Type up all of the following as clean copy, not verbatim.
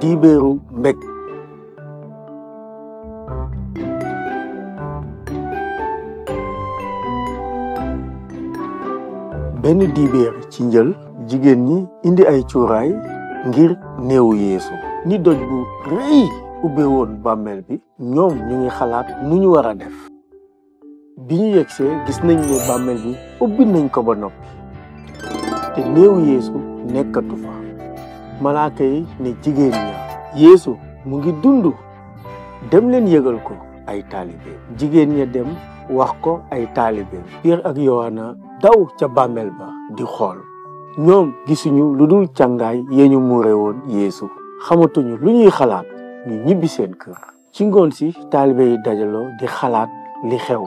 dibeeru mbég. benn dibeer ci njël jigéen ñi indi ay cuuraay ngir néewu Yeesu. ni doj bu rëy ubbe woon bàmmeel bi ñoom ñu ngi xalaat nu ñu war a def. bi ñu yegsee gis nañ ne bàmmeel bi ubbi nañ ko ba noppi te néewu Yeesu nekkatu fa. malaaka yi ne jigéen ña Yeesu mu ngi dund, dem leen yëgal ko ay taalibe. jigéen ña dem wax ko ay taalibe. Piyeer ak Yowaana daw ca bàmmeel ba di xool. ñoom gisuñu lu dul càngaay yee ñu muure woon Yeesu. xamatuñu lu ñuy xalaat, ñu ñibbi seen kër. ci ngoon si taalibe yi dajaloo di xalaat li xew.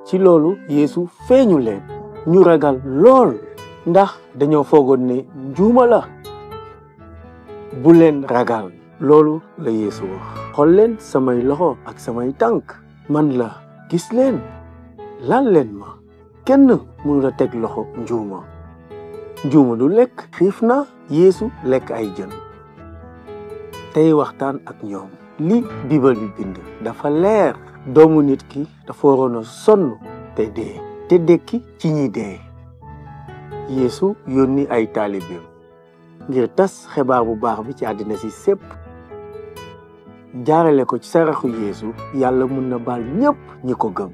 ci loolu Yeesu feeñu leen. ñu ragal lool ndax dañoo foogoon ne njuuma la. bu leen ragal, loolu la Yeesu wax. xool leen samay loxo ak samay tànk, man la, gis leen, laal leen ma. kenn mënu la teg loxo njuuma. njuuma du lekk. xiif na. Yeesu lekk ay jën. tey waxtaan ak ñoom. li Bible bi bind dafa leer. doomu nit ki dafa waroon a sonn te dee, te dekki ci ñi dee. Yeesu yónni ay taalibeem ngir tas xibaar bu baax bi ci àddina si sépp. jaarale ko ci saraxu Yeesu, yàlla mun na baal ñépp ñi ko gëm.